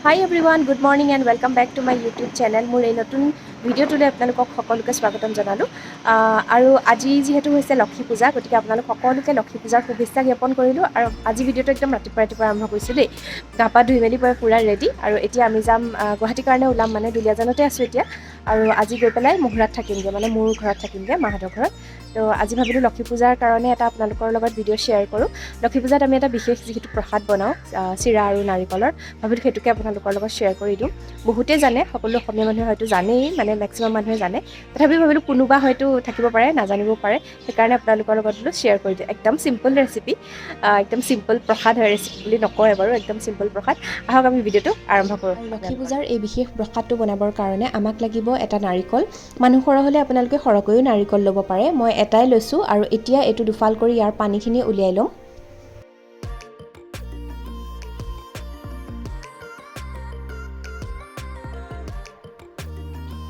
Hi everyone, good morning and welcome back to my YouTube channel. মোৰ এই নতুন ভিডিঅ'টোলৈ আপোনালোকক সকলোকে স্বাগতম জনালোঁ। আৰু আজি যিহেতু হৈছে লক্ষী পূজা, গতিকে আপোনালোক সকলোকে লক্ষী পূজাৰ শুভেচ্ছা জ্ঞাপন কৰিলোঁ। আৰু আজি ভিডিঅ'টো একদম ৰাতিপুৱা ৰাতিপুৱা আৰম্ভ কৰিছোঁ দেই। গা পা ধুই মেলি মই পূৰা ৰেডি আৰু এতিয়া আমি যাম গুৱাহাটীৰ কাৰণে ওলাম, মানে দুলীয়াজানতে আছোঁ এতিয়া। আৰু আজি গৈ পেলাই মহুৰাত থাকিমগৈ, মানে মোৰ ঘৰত থাকিমগৈ, মাহঁতৰ ঘৰত। তো আজি ভাবিলোঁ লক্ষী পূজাৰ কাৰণে এটা আপোনালোকৰ লগত ভিডিঅ' শ্বেয়াৰ কৰোঁ। লক্ষী পূজাত আমি এটা বিশেষ যিহেতু প্ৰসাদ বনাওঁ, চিৰা আৰু নাৰিকলৰ, ভাবিলোঁ সেইটোকে আপোনালোকৰ লগত শ্বেয়াৰ কৰি দিওঁ। বহুতেই জানে, সকলো অসমীয়া মানুহে হয়তো জানেই, মানে মেক্সিমাম মানুহে জানে। তথাপি ভাবিলোঁ কোনোবা হয়তো থাকিব পাৰে, নাজানিব পাৰে, সেইকাৰণে আপোনালোকৰ লগত বোলো শ্বেয়াৰ কৰি দিওঁ। একদম চিম্পল ৰেচিপি, একদম চিম্পল প্ৰসাদ হয়, ৰেচিপি বুলি নকয় বাৰু, একদম চিম্পল প্ৰসাদ। আহক আমি ভিডিঅ'টো আৰম্ভ কৰোঁ। লক্ষী পূজাৰ এই বিশেষ প্ৰসাদটো বনাবৰ কাৰণে আমাক লাগিব এটা নাৰিকল। মানুহ সৰহ হ'লে আপোনালোকে সৰহকৈও নাৰিকল ল'ব পাৰে, মই এটাই লৈছোঁ। আৰু এতিয়া এইটো দুফাল কৰি ইয়াৰ পানীখিনি উলিয়াই ল'ম।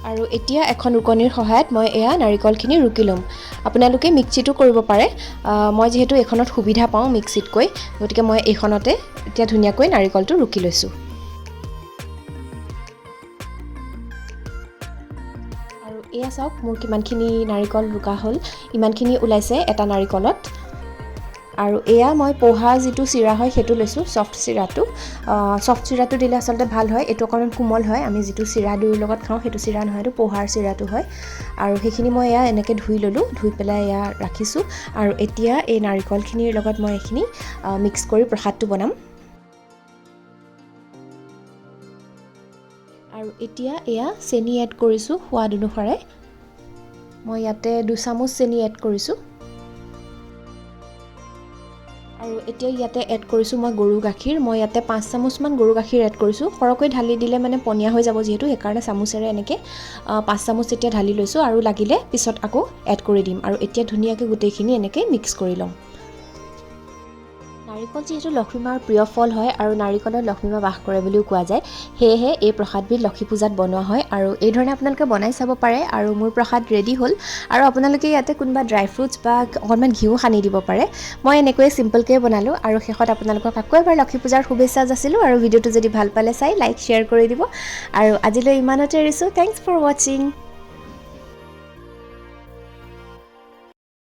আৰু এতিয়া এখন ৰুকনিৰ সহায়ত মই এয়া নাৰিকলখিনি ৰুকি ল'ম। আপোনালোকে মিক্সিতো কৰিব পাৰে, মই যিহেতু এইখনত সুবিধা পাওঁ মিক্সিতকৈ, গতিকে মই এইখনতে এতিয়া ধুনীয়াকৈ নাৰিকলটো ৰুকি লৈছোঁ। আৰু এয়া চাওক, মোৰ কিমানখিনি নাৰিকল ৰুকা হ'ল, ইমানখিনি ওলাইছে এটা নাৰিকলত। আৰু এয়া মই পঢ়া যিটো চিৰা হয় সেইটো লৈছোঁ, ছফ্ট চিৰাটো। ছফ্ট চিৰাটো দিলে আচলতে ভাল হয়, এইটো অকণমান কোমল হয়। আমি যিটো চিৰা দৈৰ লগত খাওঁ সেইটো চিৰা নহয়, এইটো পঢ়াৰ চিৰাটো হয়। আৰু সেইখিনি মই এয়া এনেকৈ ধুই ল'লোঁ, ধুই পেলাই এয়া ৰাখিছোঁ। আৰু এতিয়া এই নাৰিকলখিনিৰ লগত মই এইখিনি মিক্স কৰি প্ৰসাদটো বনাম। আৰু এতিয়া এয়া চেনি এড কৰিছোঁ সোৱাদ অনুসাৰে। মই ইয়াতে 2 চামুচ চেনি এড কৰিছোঁ। আৰু এতিয়া ইয়াতে এড কৰিছোঁ মই গৰু গাখীৰ। মই ইয়াতে 5 চামুচমান গৰু গাখীৰ এড কৰিছোঁ। সৰহকৈ ঢালি দিলে মানে পনীয়া হৈ যাব যিহেতু, সেইকাৰণে চামুচেৰে এনেকৈ 5 চামুচ এতিয়া ঢালি লৈছোঁ আৰু লাগিলে পিছত আকৌ এড কৰি দিম। আৰু এতিয়া ধুনীয়াকৈ গোটেইখিনি এনেকৈ মিক্স কৰি ল'ম। নাৰিকল যিহেতু লক্ষ্মী মাৰ প্ৰিয় ফল হয় আৰু নাৰিকলত লক্ষ্মী মা বাস কৰে বুলিও কোৱা যায়, সেয়েহে এই প্ৰসাদবিধ লক্ষী পূজাত বনোৱা হয়। আৰু এই ধৰণে আপোনালোকে বনাই চাব পাৰে। আৰু মোৰ প্ৰসাদ ৰেডি হ'ল। আৰু আপোনালোকে ইয়াতে কোনোবা ড্ৰাই ফ্ৰুটছ বা অকণমান ঘিউ সানি দিব পাৰে। মই এনেকৈয়ে চিম্পলকৈ বনালোঁ। আৰু শেষত আপোনালোকক আকৌ এবাৰ লক্ষী পূজাৰ শুভেচ্ছা যাচিলোঁ। আৰু ভিডিঅ'টো যদি ভাল পালে চাই লাইক, শ্বেয়াৰ কৰি দিব। আৰু আজিলৈ ইমানতে এৰিছোঁ। Thanks for watching.